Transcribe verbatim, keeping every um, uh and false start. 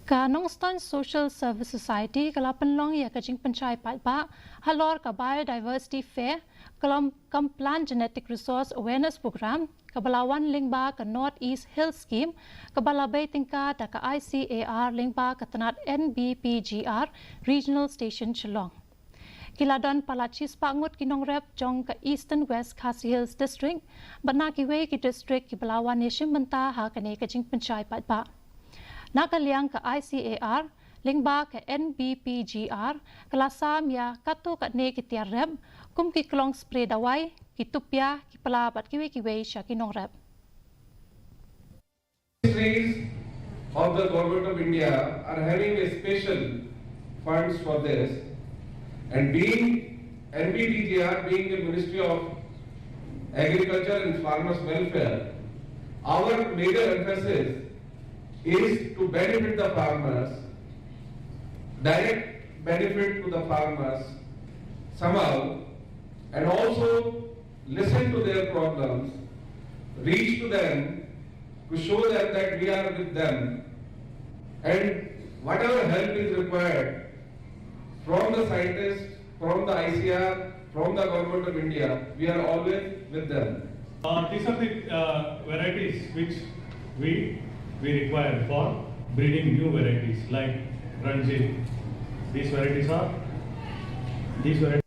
Ka Nongstoiñ Social Service Society ka la pynlong ïa ka jingpynshai paidbah halor ka Biodiversity Fair, ka long kam Plant Genetic Resource Awareness Program, kaba la wan lyngba ka North East Hill Scheme, kaba la bei tyngka da ka I C A R lyngba ka tnat N B P G R Regional Station Shillong. Ki la don palat shispah ngut ki nongrep jong ka Eastern West Khasi Hills District, bad na kiwei ki district kiba la wan ïashim bynta ha kane ka jingpynshai paidbah. Na ka liang ka I C A R lyngba ka N B P G R ka la sam ïa katto katne ki tiar rep kum ki klong spray dawai, ki tupia, ki pla bad kiwei kiwei sha ki nongrep. Ministries of the Government of India are having a special funds for this, and being N B P G R, being the Ministry of Agriculture and Farmers Welfare, our major emphasis is to benefit the farmers, direct benefit to the farmers somehow, and also listen to their problems, reach to them to show them that we are with them, and whatever help is required from the scientists, from the I C R, from the Government of India, we are always with them. Uh, these are the uh, varieties which we we require for breeding new varieties like Ranjit. These varieties are these varieties.